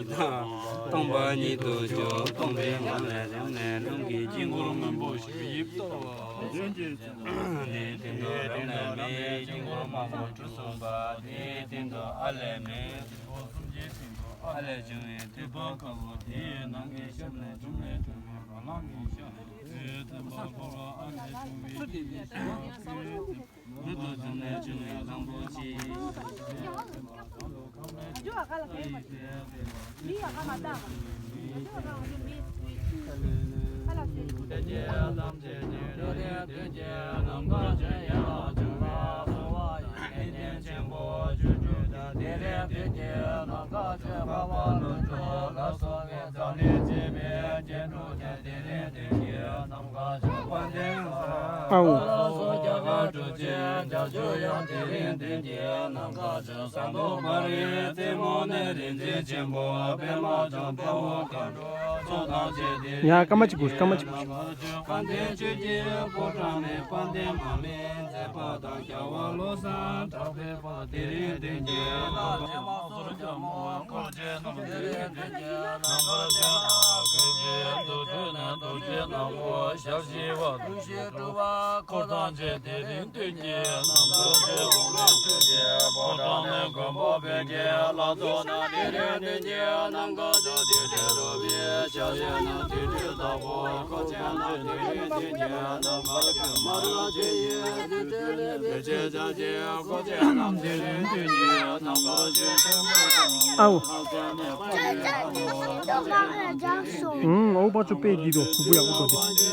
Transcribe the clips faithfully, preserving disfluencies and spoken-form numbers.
སྟོང་པ་ཉིད་དུ་གྱུར། སྟོང་པའི་ངང་ལས་རིམ་ནས་རླུང་གི་དཀྱིལ་འཁོར་སྔོན་པོ་ཞིག་ཡིབ་ཏོ། དེའི་སྟེང་དུ་རབ་གནས་མེའི་དཀྱིལ་འཁོར་དམར་པོ་གྲུ་གསུམ་པ། དེའི་སྟེང་དུ་ཨ་ལས་མེའི་དཀྱིལ་འཁོར་སུམ་བརྒྱའི་སྟེང་དུ་ཨ་ལས་བྱུང་བའི་ཐུབ་པ་དཀར་པོ། དེའི་ནང་གི་ཞབས་ནས་འབྱུང་གནས་སྤྲུལ་པའི་བ་ལང་གི་ཞབས་ནས་ཚུལ་ཐིམ་པ་འཁོར་ལོ་ཨ་ལས་བྱུང་བའི་ཐིག་ལེ་ཞིག་ཡོད། མི་དུ་བྱུང་ནས་བྱུང་བའི་གླང་པོ་ཆེ། ཨའོ། ཡ་སྐར་མ་གཅིག་དགོས། སྐར་མ་གཅིག་དགོས། ཨའོ། ཨོ་པ་ཆོ་པེ་འདི་དོ་གཟུགས་པོ་ཡག་པོ་འདུག་སྟེ།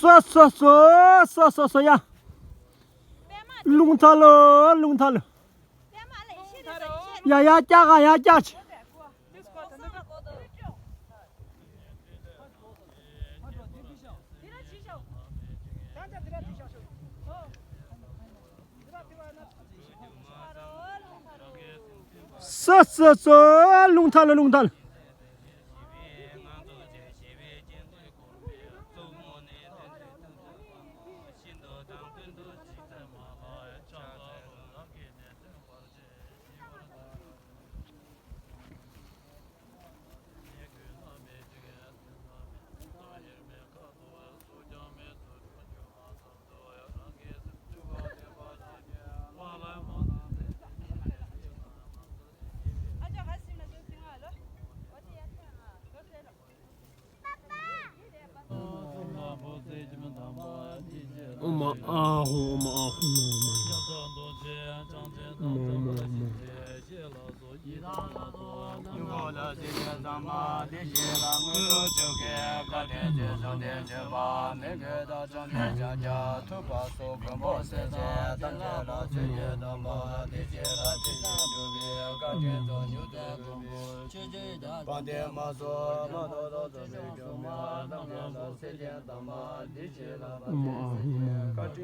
སོ་སོ་སོ་སོ་སོ་ཡ། རླུང་ཐལ་ལོ། རླུང་ཐལ་ལོ། ཡ་ཡ་ཀྱག་ག་ཡ་ཀྱག་ཆི། སོ་སོ་སོ་རླུང་ཐལ་ལོ། རླུང་ཐལ། ཨོཾ་ཨཱཿཧཱུྃ། ཨོཾ་ཨཱཿཧཱུྃ།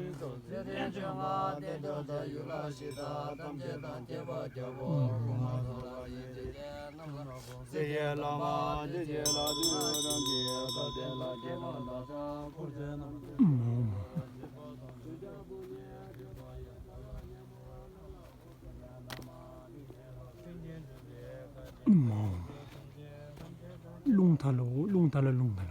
ཨོཾ་ཨཱཿཧཱུྃ། ཨོཾ་ཨཱཿཧཱུྃ། ཨོཾ་ཨཱཿཧཱུྃ། རླུང་ཐལ་ལོ། རླུང་ཐལ་ལོ། རླུང་ཐལ་ལོ།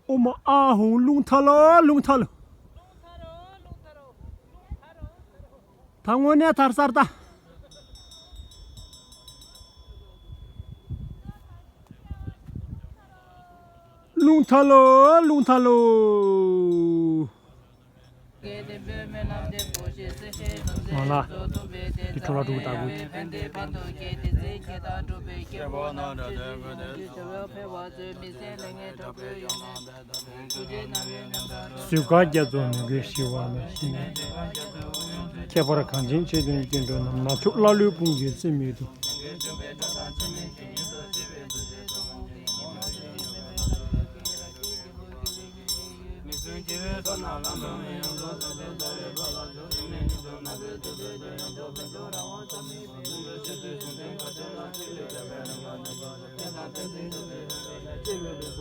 ཨོ་མ་ཨ་ཧོང་རླུང་ཐལ་ལོ། རླུང་ཐལ་ལོ། ད་དངོས་གནས་ཐར་སར་ད། རླུང་ཐལ་ལོ། རླུང་ཐལ་ལོ། མ་ལ། འདི་ཁྲོ་ལ་འགྲོ་གི་ལྟ་དགོས། བཟོད་དཀའ་རྒྱ་མཚོ་མོས་གུས་ཞི་བ་ལ། ཁྱད་པར་གངས་ཅན་ཆེ་འདོད་སྐྱེ་འགྲོ་རྣམས། ནག་ཕྱོགས་ཀླ་ཀློའི་དཔུང་གིས་བསད་མི་བཏུབ།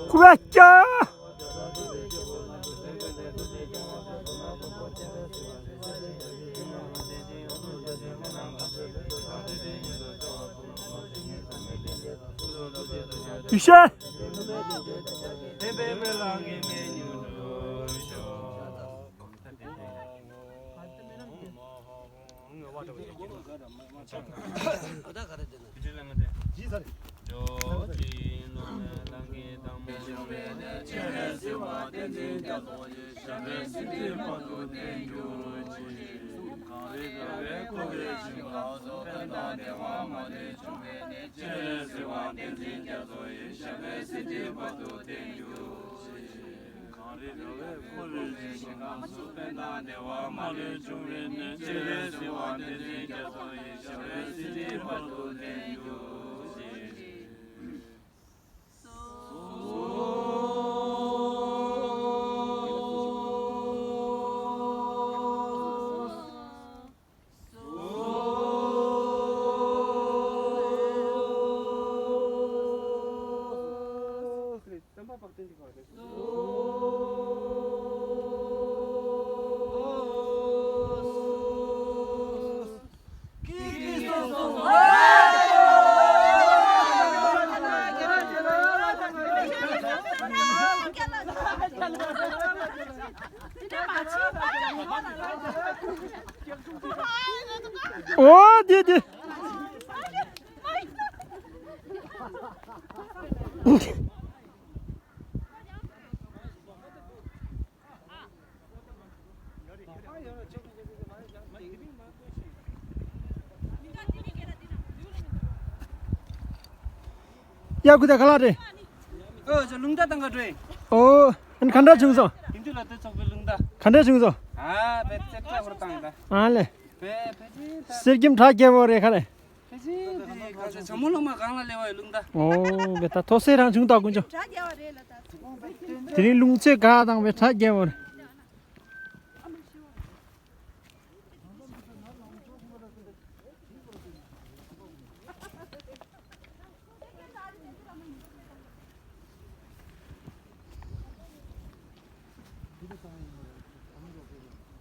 ཁུ་བ་ཀྱ། ཡེ་ཤེས། གངས་རི་ར་བས་ཁོ་རེ་རེ་ཞིང་ཁམས་སུ་ཕན་དང་བདེ་བ་མ་ལུས་འབྱུང་བའི་གནས། སྤྱན་རས་གཟིགས་དབང་བསྟན་འཛིན་རྒྱ་མཚོ་ཡི་ཞབས་པད་སྲིད་མཐའི་བར་དུ་བརྟན་གྱུར་ཅིག། ཨོ་དེ་དེ། ཡ་ཁུ་ད་ག་ལ་རེད། ཨོ་ཅོ་རླུང་རྟ་བཏང་ག་འགྲོ་ཡིན། ཨོ་ཨན་ག་འདྲ་བྱུང་སོང་། ཧིན་དུ་ལ་དེ་ཚོགས་པའི་རླུང་རྟ། ག་འདྲ་བྱུང་སོང་། ཨ་བེ་ཙེ་ཏྲ་ཧོར་བཏང་ད། ཨ་ལེ། བེ་བེ་ཅི་ད། གསེར་སྐྱེམས་གྲ་རྒྱས་པོ་རེད་ཁ་ལེ། བེ་ཅི་དེ་ག་ཚེ་ཚང་མ་ལོ་མ་གང་ལ་ལེ་བ་ཡི་རླུང་རྟ། ཨོ་བེ་ད་ཐོ་སེ་རང་བྱུང་ད་དཀོན་མཆོག་དེ་རིང་རླུང་རྩེ་ག་དང་བེ་གྲ་རྒྱས་པོ་རེད།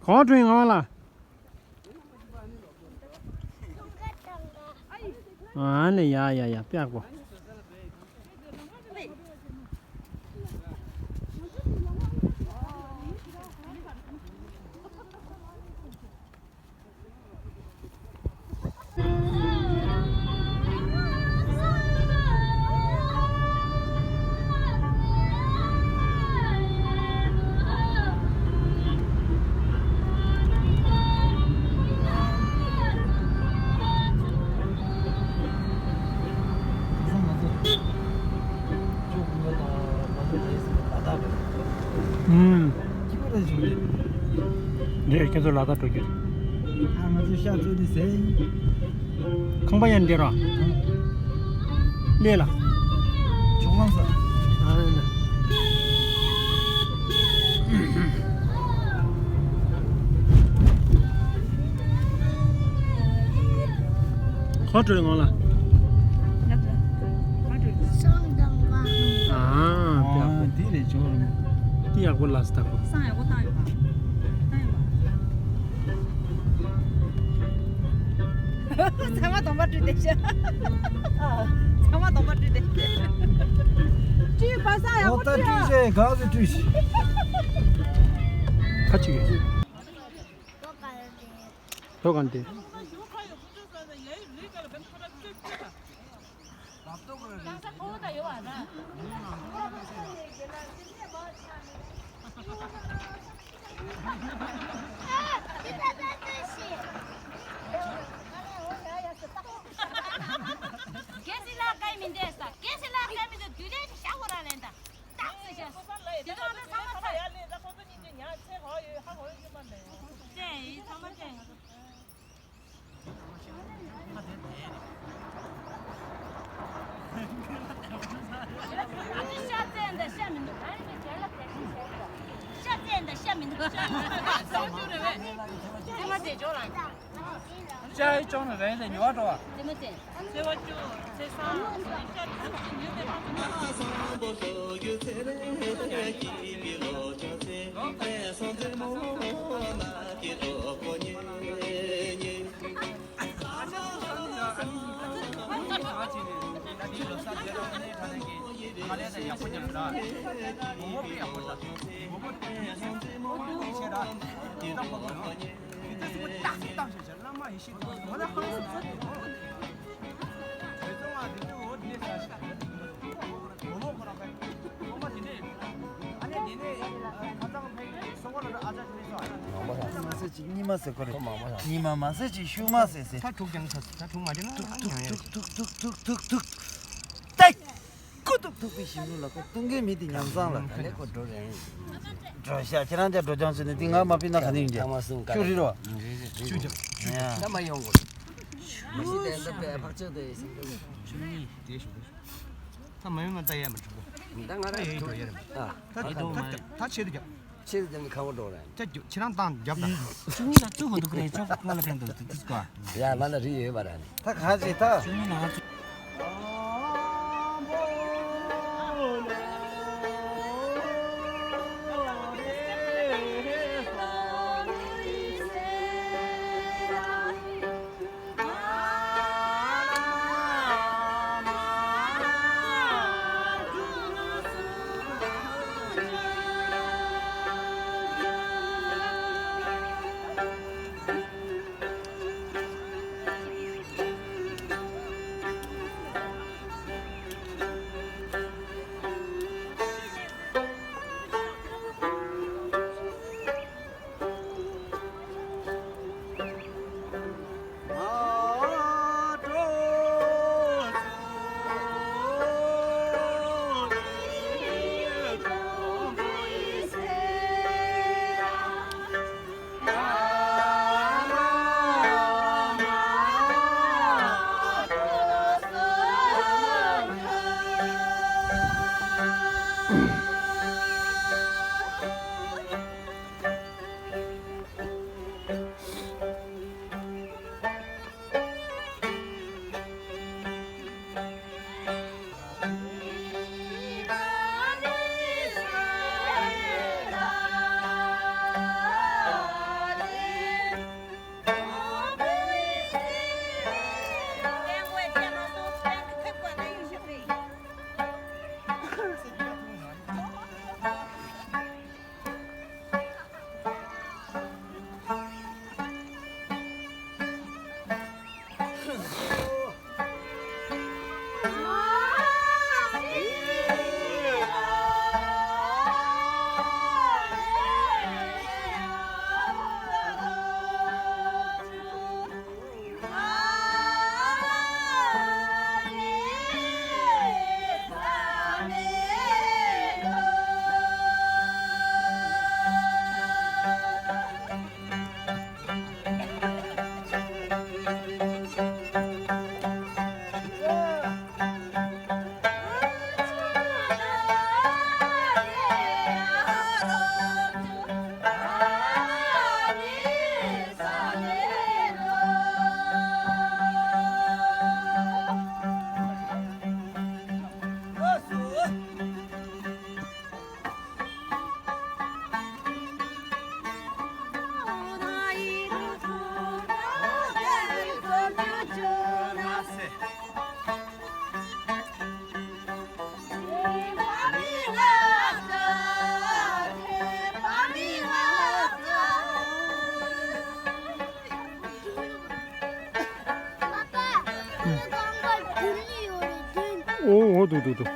གང་དྲུང་ངང་ལ། ཨ་ནི་ཡ་ཡ་ཡ་པེག་པོ། ཨུམ། འདི་ཁྱེད་ཚོ་ལ་དྭགས་འགྲོ་རྒྱུ་རེད། ཨ་ང་ཚོ་ཤག་ཚོད་འདི་ཟེར། ཁང་པ་ཡང་འདི་ར། ལས་ལ། ཇོ་ཁང་ས། ཨ་ལས་ལ། ཁོ་བྲོས་ངང་ལ། ང་ཚོ་ཁ་བྲོས། སང་དང་བ། ཨ་ཨ་དེ་རེད་ཇོ་རུ་མོ། དེ་ཡག་པོ་ལ་སི་ཐག་པོ། སང་ཡག་པོ་བཏང་ཡོད་པ། བཏང་ཡོད་པ། ཚང་མ་གདོང་པ་བཀྲུས་བསྡད་ཤག་ཚང་མ་གདོང་པ་བཀྲུས་བསྡད་ཤག་ཁ་ཅིག་ཡོད། ཐོ་ག་ནས་དེ། གལ་སྲིད་ལག་བཀལ་མི་འདུག་ས། གལ་སྲིད་ལག་བཀལ་མི་འདུག་དུས་ལན་ཞག་ཁོ་རང་ལན་དང་། ཏག་ཙི་བྱས། དེ་རིང་ང་ཚོ་ཚང་མ་ཚར། ཅན་ཡིན་ཚང་མ་ཅན་ཡིན། ཤ་ཚ་འདི་ཤ་མི་འདུག་ཨ་ནི་དེ་ལ་དེ་ཤ་ཚ་འདི་ཤ་མི་འདུག་ཤ་ཚ་འདི་ཅོག་ལ། ཅའི་ཅོང་ནི་རེད་ལ་ཉོ་བ་འགྲོ་བ། དེ་མ་ཚད། ཚེས་པ་བཅུ། ཚེས་བཟང་། ཚེས་བཅུ་ཉོས་པའི་ཕ་ཚོ་ནི། མ་ཟེར་ཅིག་གཉིས་མ་ཟེར་ཁོ་རེད། གཉིས་མ་མ་ཟེར་ཅིག་ཤུ་མ་ཟེར་ཟེར། ད་དྲུག་ཀྱང་ཚ་ད་དྲུག་མ་རེད་ན་ཐུག་ཐུག་ཐུག་ཐུག་ཐུག་ཐུག་ཐུག་ཐུག་ཐུག་ཐུག་ཏེ། ཀུ་ཐུག་ཐུག་པའི་ཞིམ་ལ་ཁོ་བཏུང་མཁན་མི་དེ་ཉམས་བཟང་ལ། ད་ནས་ཁོ་འགྲོ་རན། འགྲོ་ཤག་ཁྱེད་རང་ཅག་འགྲོ་རྐྱང་བྱས་ནས་འདི་ང་མ་ཕིན་ན་ག་ནས་ཡོང་རྒྱུ། ཐང་མ་གསུམ་ཀ་ཁྱོད་རི་རོ། ཆུ་རྒྱབ། ད་མ་ཡོང་གོ། མ་གཞི་དེ་འདི་པའི་ཕག་ཆག་དེ་ཡིན་ཟེར། ད་མ་ཡོང་ན་ད་ཡ་མ་འགྲོ་གོ། ད་ང་ར་ཡོད་ཡོད་ཡོད། ད་ད་ད་ཆེ་རུ་རྒྱབ། ཆེ་རུ་རྒྱབ་ནས་ཁ་བོ་འགྲོ་ར། ད་རྒྱུ་ཁྱེད་རང་ཏང་རྒྱབ་ད། ཆུང་ངུ་ལ་བཙུགས་མ་འདུག་གི་རེད། ཅོག་ང་ལ་ཕན་འདུག་དེ་དུས་ཀ། ཡ་ང་ལ་རི་ཡོད་པ་ར་ནི། ད་ག་ཅི་ད། ཆུང་ངུ་ལ་ང་ཚོ། ཨོ་ཨོ་འདུག་འདུག་འདུག